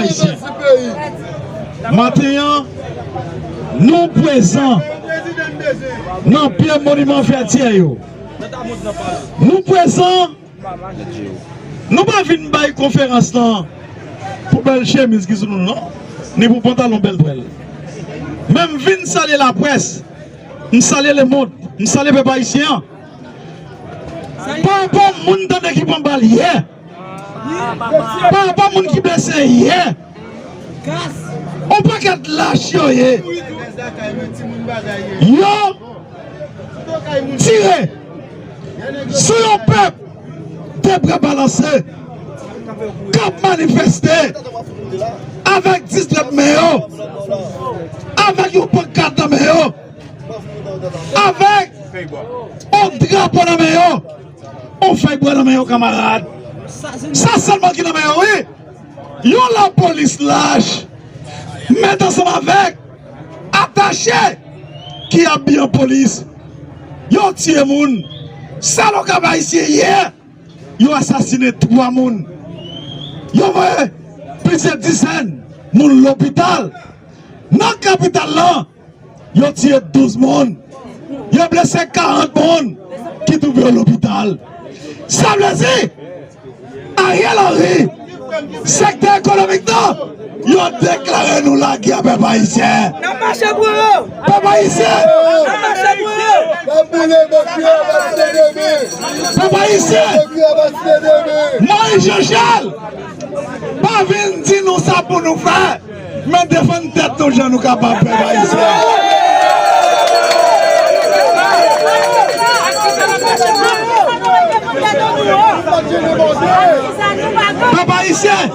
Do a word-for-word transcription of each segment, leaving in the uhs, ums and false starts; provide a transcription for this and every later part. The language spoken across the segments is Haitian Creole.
Ayisyen. Maten an, nou prezan nan pye moniman Vètyè yo. Nou prezan, nou pa vin bay konferans lan pou bèl chemiz ki sou nou, non, ni pou pantalon bèl twèl. Men m vin salye laprès, m salye lemonn, m salye pèp ayisyen an. Pa rapò moun tande ki pran bal yè, pa rapò moun ki blese yè, yon pakèt lach yo ye. Yo tire sou yon pèp de bra balanse k ap manifeste avèk distrèk men yo, avèk yon pankat nan men yo, avèk yon drapo nan men yo, yon fèy bwa nan men yo, kanmarad. Sa sèlman ki nan men yo, wi. Yon lapolis lach, mèt ansanm avèk atache ki abiye an polis, yo tiye moun. Sa lokab ayisyen yè, yo asasinen twa moun. Yo voye plizyè dizèn moun lopital. Nan kapital lan, yo tiye douz moun. Yo blese karant moun ki twouve yo lopital. Sa vle di, Ariel Henry, sektè ekonomik nan, yo deklare nou lagè, pèp ayisyen. N ap mache pou yo. Pèp ayisyen. N ap mache pou yo. N ap boule bòkyè, n ap boule bebe. Pèp ayisyen. Bòkyè, n ap boule bebe. Moïse Jean Charles, pa vin di nou sa pou nou fè. Men defann tèt nou jan nou kapab, pèp ayisyen. Pèp ayisyen,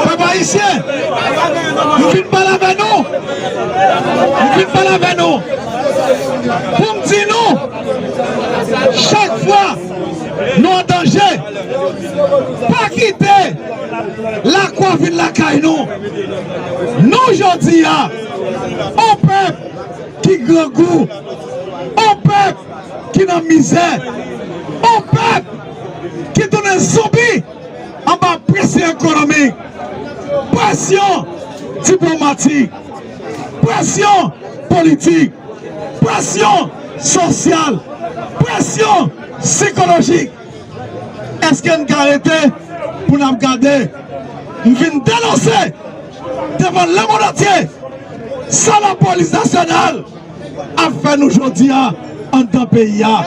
pèp ayisyen, m vin pale avè nou, m vin pale avè nou, pou m di nou, chak fwa nou an danje, pa kite lakwa vin lakay nou. Nou, jodi a, yon pèp ki grangou, yon pèp ki nan mizè, yon pèp ki tounen zonbi anba presyon ekonomik, presyon diplomatik, presyon politik, presyon sosyal, presyon sikolojik. Èske n ka rete pou n ap gade? M vin denonse devan lemonn antye sa lapolis nasyonal ap fè nou jodi a anndan peyi a.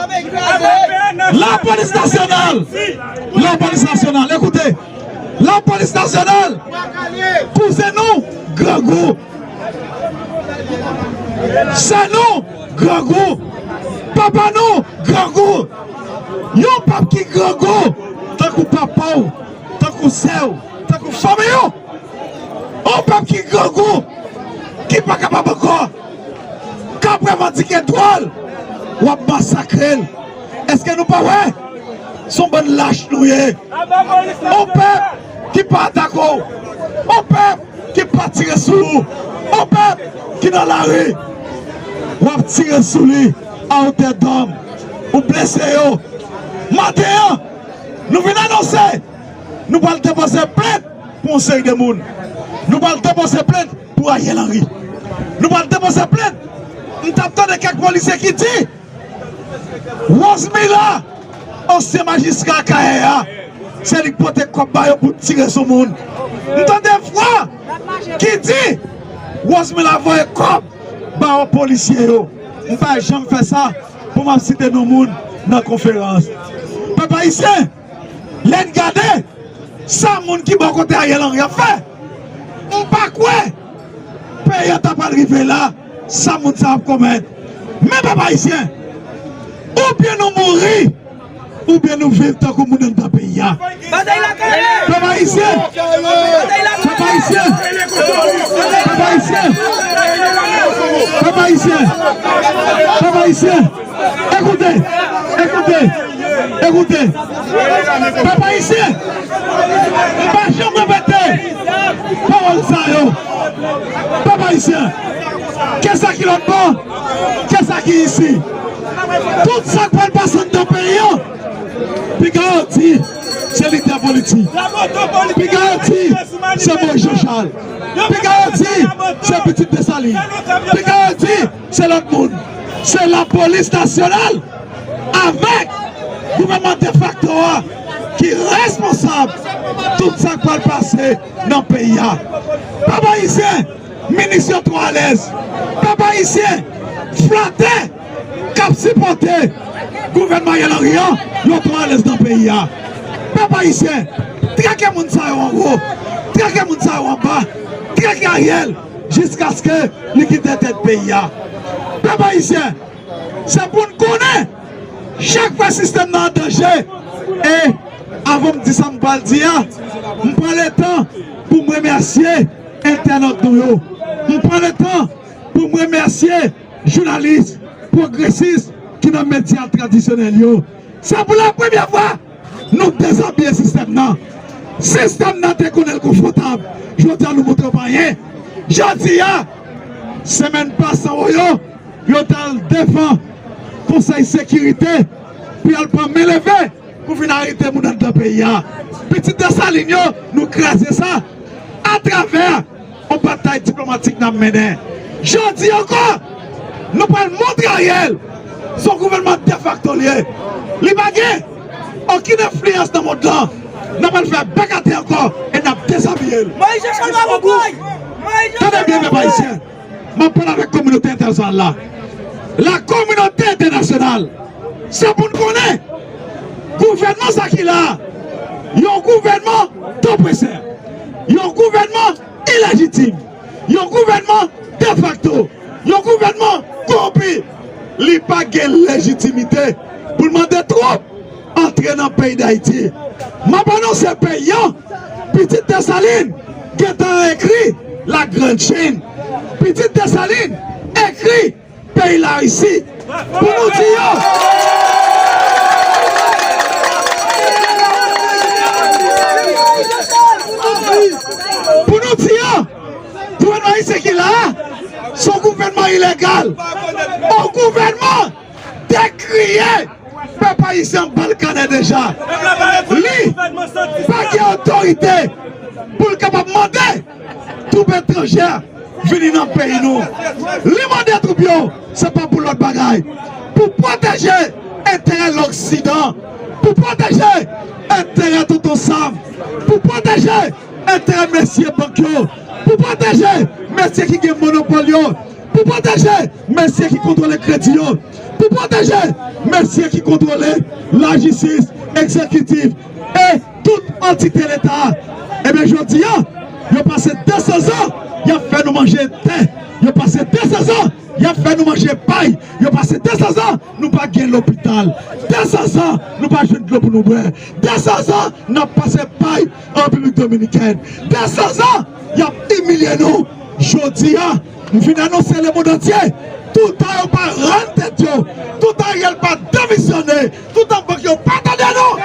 Lapolis nasyonal, lapolis nasyonal, ekoute, lapolis nasyonal kouzen nou grangou. Sè nou grangou, papa nou grangou. Yon pèp ki grangou tankou papa w, tankou sè w, tankou fanmi w. Yon pèp ki grangou, ki pa kapab ankò, k ap revandike dwa l, w ap masakre l. Èske nou pa wè? Se yon bann lach nou ye. Yon pèp ki pa atake w. Yon pèp ki pa tire sou ou. Yon pèp ki nan lari. W ap tire sou li a wotè dòm. Ou blese yo. Maten an, nou vin anonse, nou pral depoze plent pou yon seri de moun. Nou pral depoze plent pou Ariel Henry. Nou pral depoze plent. M t ap tande kèk polisye ki di, Rosemila, ansyen majistra Kayè a, se li k pote kòb ba yo pou tire sou moun. M tande vwa ki di, Rosemila voye kòb ba yo polisye yo. M pa janm fè sa pou m ap site non moun nan konferans. Pèp ayisyen, lè n gade sa moun ki bò kote Ariel Henry ap fè, m pa kwè peyi an ta pral rive la, sa moun sa ap komèt. Men pèp ayisyen, oubyen nou mouri, oubyen nou viv tankou moun anndan peyi a. Pèp ayisyen, pèp ayisyen, pèp ayisyen, pèp ayisyen, pèp ayisyen, pèp ayisyen. Ekoute, ekoute, ekoute. Pèp ayisyen, m pa janm repete pawòl sa yo. Pèp ayisyen, ke sa ki lòt bò, ke sa ki isi, tout sa k pral pase anndan peyi an, piga yo di, se lidè politik. Piga yo di, se Moïse Jean Charles. Piga yo di, se pitit Desalin. Piga yo di, se lòt moun. Se lapolis nasyonal avèk gouvènman defakto a ki responsab tout sa k pral pase nan peyi a. Pèp ayisyen, minis yo twò alèz. Pèp ayisyen, flatè k ap sipòte gouvènman Ariel Henry an, yo twò alèz nan peyi a. Pèp ayisyen, trake moun sa yo anwo, trake moun sa yo anba, trake Ariel jiskaske li kite tèt peyi a. Pèp ayisyen, se pou n konnen, chak fwa sistèm nan an danje, e avan m di sa m pral di a, m pran letan pou m remèsye entènòt nou yo. M pran letan pou m remèsye jounalis, pwogresis ki nan medya tradisyonèl yo. Se pou la premyè fwa nou dezabiye sistèm nan. Sistèm nan te konnen l konfòtab. Jodi a nou montre yo pa anyen. Jodi a, semèn pase an yo, yo t al devan Konsèy Sekirite pou y al pran men leve pou vin arete moun anndan peyi a. Pitit Desalin yo, nou kraze sa atravè yon batay diplomatik n ap mennen. Jodi ankò, nou pral montre Ariel se yon gouvènman defakto l ye. Li pa gen okenn enfliyans nan mond lan. N ap al fè bèk atè ankò e n ap dezabiye l. Tande byen, pèp ayisyen. M ap pale avèk kominote entènasyonal la. La kominote entènasyonal, se pou n konnen, gouvènman sa ki la a, yon gouvènman topresè, yon gouvènman ilejitim, yon gouvènman defakto, yon gouvènman kowonpi. Li pa gen lejitimite pou l mande twoup antre nan peyi Dayiti. M ap anonse peyi an, pitit Desalin gentan ekri la grande chaîne. Pitit Desalin ekri peyi Larisi. Pou nou di yo, pou nou di yo, gouvènman ayisyen ki la a, se yon gouvènman ilegal, yon gouvènman dekriye. Pèp ayisyen an ba l kanè deja. Li pa gen otorite pou l kapab mande twoup etranjè vini nan peyi nou. Li mande twoup yo, se pa pou lòt bagay. Pou pwoteje enterè Loksidan, pou pwoteje enterè Tonton Sam, pou pwoteje enterè mesye bank yo, pou pwoteje mesye ki gen monopòl yo, pou pwoteje mesye ki kontwole kredi yo, pou pwoteje mesye ki kontwole lajistis, egzekitif e tout antite Leta. Ebyen, jodi a, yo pase de san zan y ap fè nou manje tè, yo pase de san zan y ap fè nou manje pay, yo pase de san zan nou pa gen lopital, de san zan nou pa jwenn dlo pou nou bwè, de san zan n ap pase pay an Repiblik Dominikèn, de san zan y ap imilye nou. Jodi a, m vin anonse lemonn antye, toutan yo pa rann tèt yo, toutan Ariel pa demisyone, toutan bank yo pa tande nou,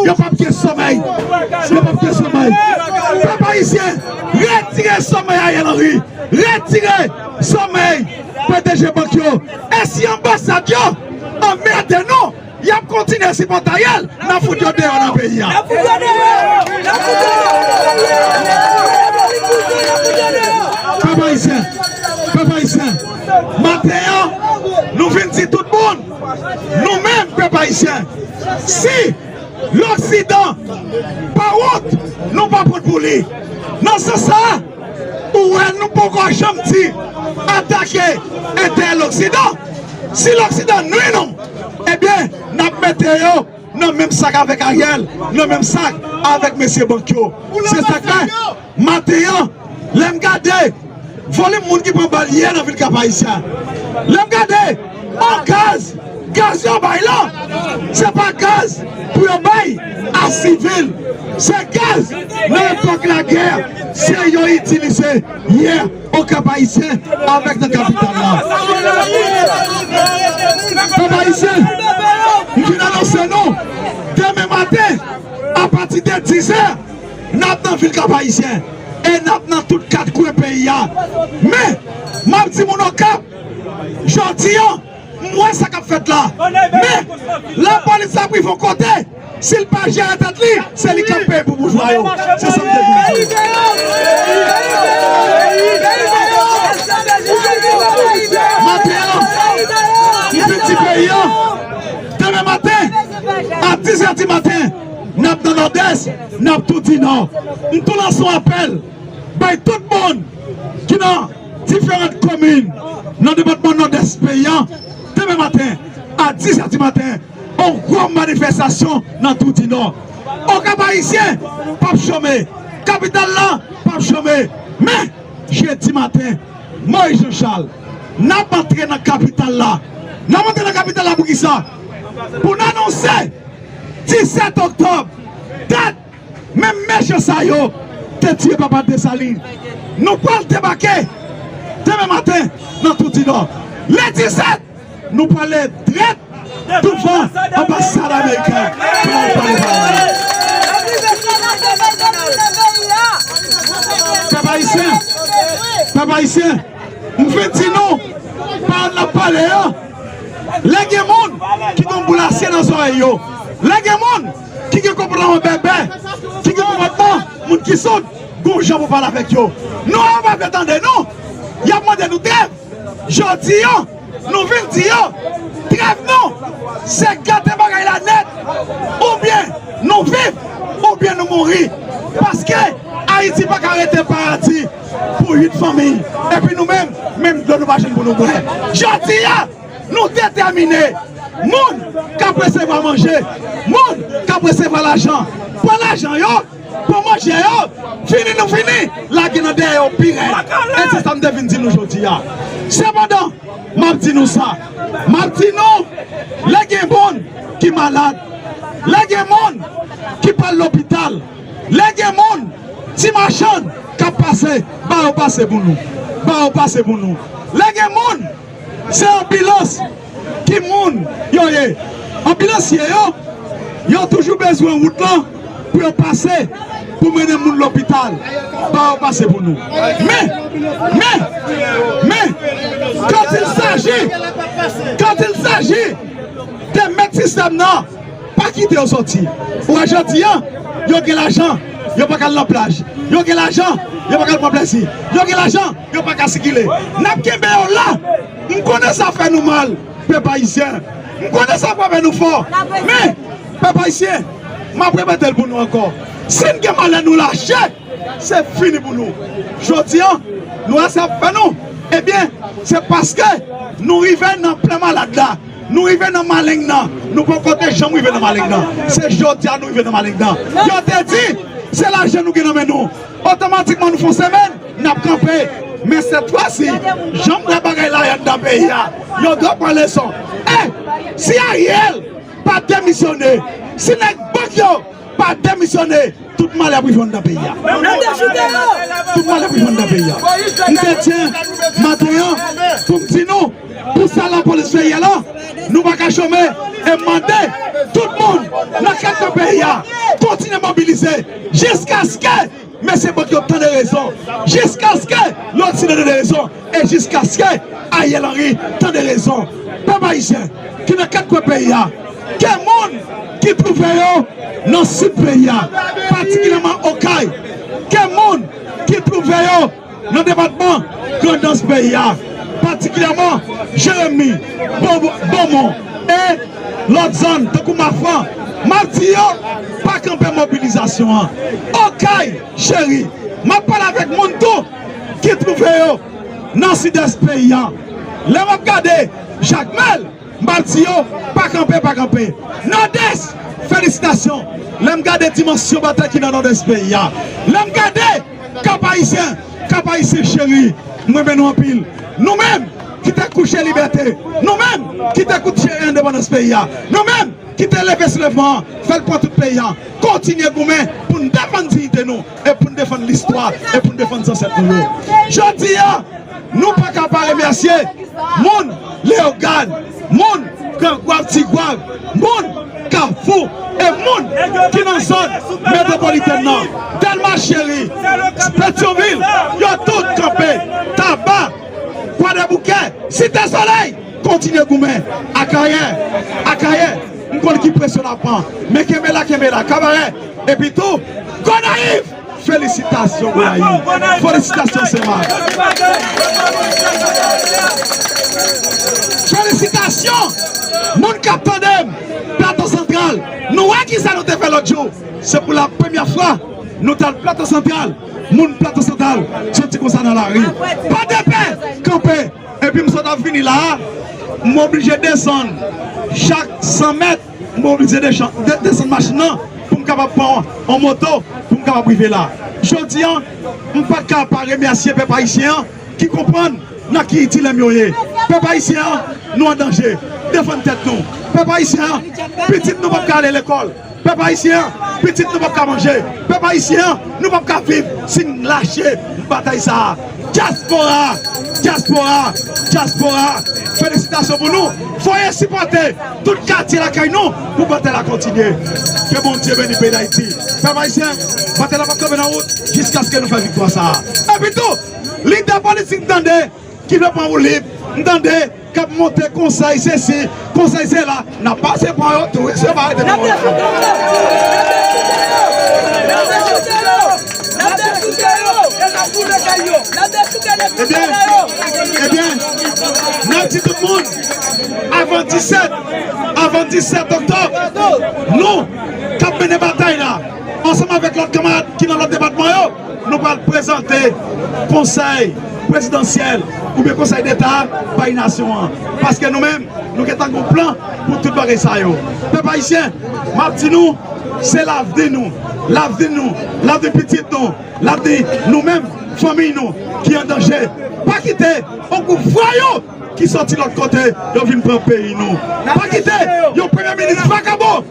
yo p ap gen somèy. Yo p ap gen somèy. Pèp ayisyen, retire somèy Ariel Henry. Retire somèy P D G bank yo. E si anbasad yo anmède nou, y ap kontinye sipòte Ariel, n ap fout yo deyò nan peyi a. Pèp ayisyen, pèp ayisyen, maten an, nou vin di tout moun, nou menm pèp ayisyen, si Loksidan pa wont, nou pa pran pou li. Nan sans sa a, ou wè nou poko janm di atake enterè Loksidan. Si Loksidan nwi nou, ebyen, n ap mete yo nan menm sak avèk Ariel, nan menm sak avèk mesye bank yo. Se sa k fè, maten an, lè m gade volim moun ki pran bal yè nan vil Kap Ayisyen, lè m gade, o, gaz, gaz yo bay la, se pa gaz pou yo bay a sivil, se gaz nan epòk lagè, se yo itilize yè o Kap Ayisyen avèk nan kapital la. Pèp ayisyen, m vin anonse nou, demen maten, apati de dizè, n ap nan vil Kap Ayisyen e n ap nan tout kat kwen peyi a. Men, m ap di moun Okap, jodi a, m wè sa k ap fèt la. Men, lapolis ap rive yon kote, Si l pa jere tèt li, se li k ap peye pou boujwa yo. Se sa m te vin di. Maten an, m fin di peyi an, demen maten, a dis è di maten, n ap nan Nòdès, n ap tou di Nò. M tou lanse yon apèl bay tout moun ki nan diferan komin nan depatman Nòdès peyi an, demen maten, a dis è di maten, yon gwo manifestasyon nan Tou di Nò. Okap Ayisyen p ap chome, kapital la p ap chome. Men, jedi maten, Moyiz Jan Chal, n ap antre nan kapital la. N ap antre nan kapital la pou kisa? Pou n anonse disèt oktòb, dat menm mechan sa yo te tiye papa Desalin. Nou pral debake demen maten nan Tou di Nò. Le disèt, nou prale drèt douvan anbasad ameriken pou n al pale pawòl la. Pèp ayisyen, pèp ayisyen, m fin di nou, pawòl n ap pale an, lè gen moun ki gen boul asye nan zòrèy yo, lè gen moun ki gen konpòtman bèbè, ki gen konpòtman moun ki soud, gon jan pou pale avèk yo. Nou an pa vle tande nou. Y ap mande nou trèv. Jodi an, nou vin di yo, trèv nou, se gate bagay la nèt. Oubyen nou viv, oubyen nou mouri. Paske Ayiti pa ka rete paradi pou uit fanmi. Epi nou menm, menm dlo nou pa jwenn pou nou bwè. Jodi a, nou detèmine. Moun k ap resevwa manje, moun k ap resevwa lajan, pran lajan yo, pran manje yo, fini nou fini, lage nan dèyè yo pi rèd. E se sa m te vin di nou jodi a. Sepandan, m ap di nou sa. M ap di nou, lè gen moun ki malad, lè gen moun ki pral lopital, lè gen moun, ti machann k ap pase, ba yo pase pou nou. Ba yo pase pou nou. Lè gen moun, se anbilans ki moun yo ye. Anbilansye yo, yo toujou bezwen wout lan pou yo pase, pou mennen moun lopital. Ba yo pase pou nou. Men, men, men, quand il s'agit, quand il s'agit de mèt sistèm nan, pa kite yo soti. Ou wè jodi an, yo gen lajan, yo pa ka al nan plaj. Yo gen lajan, yo pa ka al pran plezi. Yo gen lajan, yo pa ka sikile. N ap kenbe yo la. M konnen sa fè nou mal, pèp ayisyen. M konnen sa frape nou fò. Men, pèp ayisyen, m ap repete l pou nou ankò. Si n gen malè nou lache, se fini pou nou. Jodi an, nou wè sa ap fè nou. Ebyen, se paske nou rive nan plan malad la. Nou rive nan maleng nan. Nou poko te janm rive nan maleng nan. Se jodi a nou rive nan maleng nan. Yo te di, se lajan nou gen nan men nou. Otomatikman nou fè yon semèn, n ap kanpe. Men sèt fwa si, jan m wè bagay la ye anndan peyi a, yo dwe pran leson. E, si Ariel pa demisyone, si nèg bank yo pa demisyone, tout malè ap rive anndan peyi a. Tout malè ap rive anndan peyi a. M te di maten an, pou m di nou, pou sa lapolis fè yè la, nou pa ka chome. E m mande tout moun nan kat kwen peyi a, kontinye mobilize jiskaske mesye bank yo tande rezon, jiskaske Loksidan tande rezon, e jiskaske Ariel Henry tande rezon. Pèp ayisyen ki nan kat kwen peyi a, ke moun ki twouve yo nan sid peyi a, patikilyèman Okay, ke moun ki twouve yo nan depatman Grandans peyi a, patikilyèman Jeremi, Bon- Bonmon e lòt zòn tankou Mafran, m ap di yo, pa kanpe mobilizasyon an. Okay, cheri, m ap pale avèk moun tou ki twouve yo nan sidès peyi a. Lè m ap gade Jakmèl, m ap di yo, pa kanpe, pa kanpe. Nòdès, felisitasyon. Lè m gade dimansyon batay ki nan Nòdès peyi a, lè m gade Kap Ayisyen, Kap Ayisyen cheri, m renmen nou anpil. Nou menm ki te kouche libète, nou menm ki te kouche endepandans peyi a, nou menm ki te leve soulèvman an, fè l pran tout peyi a, kontinye goumen pou n defann diyite nou, e pou n defann listwa, e pou n defann zansèt nou yo. Jodi a, nou pa ka pa remèsye moun Leyogàn, moun Gran Gwav, Ti Gwav, moun Kafou, e moun ki nan zòn metwopolitèn nan, Dèlma Cheri, Petyonvil, yo tout kanpe, Taba, Kwadèboukè, Site Solèy, kontinye goumen. Akayè, Akayè, m Kòl ki presyon n ap pran. Men kenbe la, kenbe la. Kabarè. Epi tou, Gonayiv! Felisitasyon, Gonayiv! Felisitasyon, Senmak! Felisitasyon! Moun k ap tande m, Plato Santral, nou wè kisa nou te fè lòt jou. Se pou la premyè fwa, nou t al Plato Santral. Moun Plato Santral soti konsa nan lari. Pa de pè, kanpe! Epi m sot ap vini la a, m oblije desann chak san mèt, m oblije desann machin nan pou m kapab pran yon moto pou m kapab rive la. Jodi a, m pa t ka pa remèsye pèp ayisyen an ki konprann nan ki dilèm yo ye. Pèp ayisyen an, nou an danje. Defann tèt nou. Pèp ayisyen an, pitit nou p ap ka ale lekòl. Pèp ayisyen an, pitit nou p ap ka manje. Pèp ayisyen an, nou p ap ka viv si n lache batay sa a. Dyaspora, dyaspora, dyaspora, felisitasyon pou nou. Voye sipòte tout katye lakay nou pou batay la kontinye. Ke Bondye beni peyi Dayiti. Pèp ayisyen, batay la p ap kanpe nan wout jiskaske nou fè viktwa sa a. Epi tou, lidè politik m tande ki vle pran woulib, m tande k ap monte konsèy sesi, konsèy sela, n ap pase pran yo tou, wi, se pa rete pran yo. Ebyen, ebyen, n ap di tout moun, avan disèt, avan disèt oktòb, nou k ap mennen batay la, ansanm avèk lòt kanmarad ki nan lòt depatman yo, nou pral prezante konsèy prezidansyèl oubyen konsèy deta bay nasyon an. Paske nou menm, nou gentan gen yon plan pou tout bagay sa yo. Pèp ayisyen, m ap di nou, se lavni nou, lavni nou, lavni pitit nou, lavni nou menm, fanmiy nou ki an danje. Pa kite yon gwoup vwayou ki soti lòt kote, yo vin pran peyi nou. Pa kite yon premye minis vakabon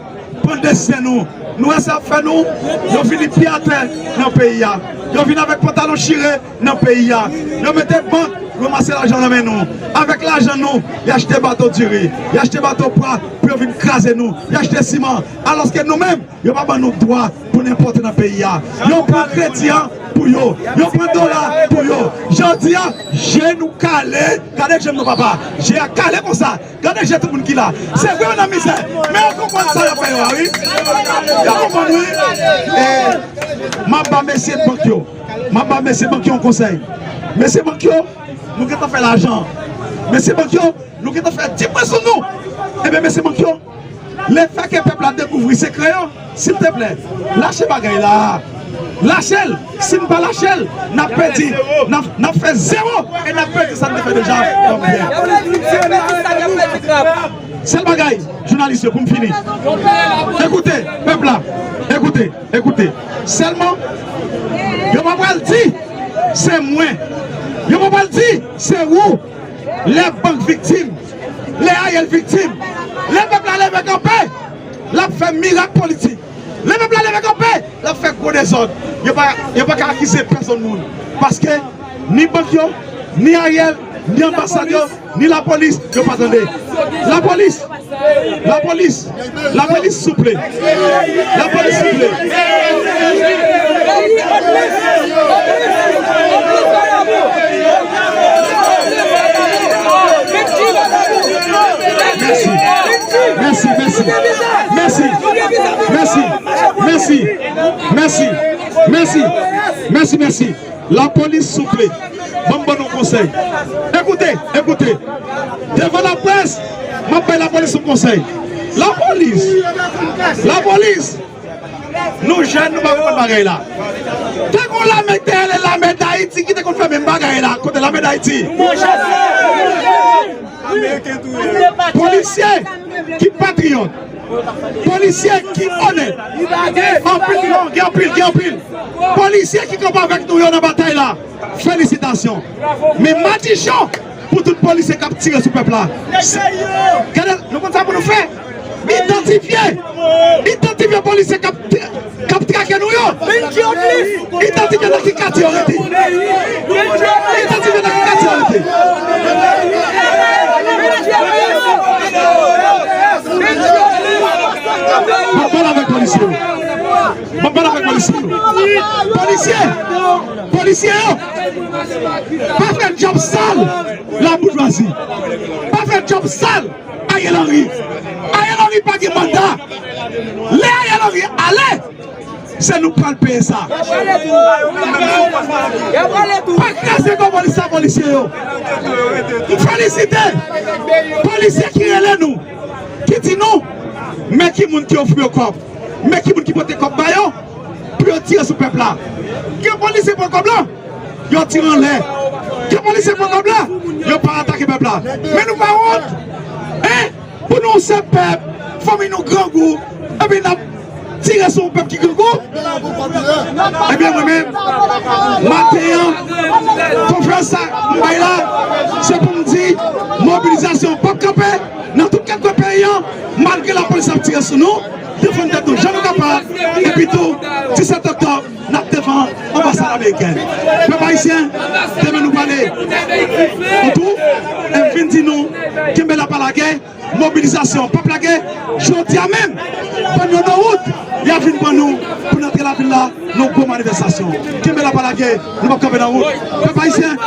pran desen nou. Nou wè sa ap fè nou, yo vini pye atè nan peyi a. Yo vin avèk pantalon chire nan peyi a. Yo mete bank, ranmase lajan nan men nou. Avèk lajan nou, y achte bato diri, y achte bato pwa pou yo vin kraze nou. Y achte siman. Alòske nou menm, yo pa ban nou dwa pou n enpòte nan peyi a. Yo pran kredi an pou yo. Yo pran dola pou yo. Jodi a, je nou kale. Gade je m non, papa. Je a kale konsa. Gade je tout moun ki la. Se vre yo nan mizè, men yo konprann sa y ap fè yo a, wi. Yo konprann, wi. E m ap ba mesye bank yo, m ap ba mesye bank yo yon konsèy. Mesye bank yo, nou gentan fè lajan. Mesye bank yo, nou gentan fè di pwen sou nou. Ebyen, mesye bank yo, lefètke pèp la dekouvri sekrè yo, silteplè, lache bagay la. Lache l. Si n pa lache l, n ap pèdi, n ap, n ap fè zewo e n ap pèdi sa n te fè deja kòm byen. Sèl bagay, jounalis yo, pou m fini. Ekoute, pèp la, ekoute, ekoute. Sèlman, yo pa pral di, se mwen. Yo pa pral di, se ou. Lè bank viktim, lè Ariel viktim, lè pèp la leve kanpe, l ap fè mirak politik. Lè pèp la leve kanpe, l ap fè gwo dezòd. Yo pa, yo pa ka akize pèsonn moun. Paske ni bank yo, ni Ariel, ni anbasad yo, ni lapolis, yo pa tande. Lapolis, lapolis, lapolis, souple. Lapolis, souple. Mèsi. Mèsi, mèsi. Mèsi. Mèsi. Mèsi. Mèsi. Mèsi. Mèsi. Mèsi, mèsi. Lapolis, souple, ban m ban nou konsèy. Ekoute, ekoute. Devan laprès, m ap bay lapolis yon konsèy. Lapolis, lapolis, nou jèn, nou pa konprann bagay la. Te gon lame ki te rele Lame Dayiti ki te konn fè menm bagay la, kote Lame Dayiti. Polisye ki patriyòt. Polisye ki onèt. Anpil, non, gen anpil, gen anpil. Polisye ki kanpe avèk nou yo nan batay la. Felisitasyon. Men madichon pou tout polisye k ap tire sou pèp la. Gade, nou konn sa pou nou fè? Idantifye. Idantifye polisye k ap t-, k ap trake nou yo. Idantifye nan ki katye yo rete. Idantifye nan ki katye yo rete. M ap pale avèk polisye yo. M ap pale avèk polisye yo. Polisye, polisye yo, pa fè djòb sal laboujwazi. Pa fè djòb sal Ariel Henry. Ariel Henry Li pa gen manda. Lè Ariel Henry ale, se nou k pral peye sa. Pa kraze kò polis la, polisye yo. M felisite polisye ki rele nou, ki di nou, men ki moun ki ofri yo kòb, men ki moun ki pote kòb ba yo pou yo tire sou pèp la. Gen polisye pran kòb la, yo tire anlè. Gen polisye pran kòb la, yo pa atake pèp la. Men nou pa wont, en? Pou nou se pèp, fanmi nou grangou, epi n ap tire sou yon pèp ki grangou? Ebyen, mwen menm, maten an, konferans sa m bay la, se pou m di, mobilizasyon p ap kanpe nan tout kat kwen peyi an, malgre lapolis ap tire sou nou, defann tèt nou jan nou kapab, epi tou, disèt oktòb, n ap devan anbasad amerikèn. Pèp ayisyen, demen nou pale. Kontou, e m vin di nou, kenbe la pa lage, mobilizasyon p ap lage. Jodi a menm, bann yo nan wout, y ap vin pran nou pou n antre lavil la nan gwo manifestasyon. Kenbe la pa lage, nou p ap kanpe nan wout. Pèp ayisyen,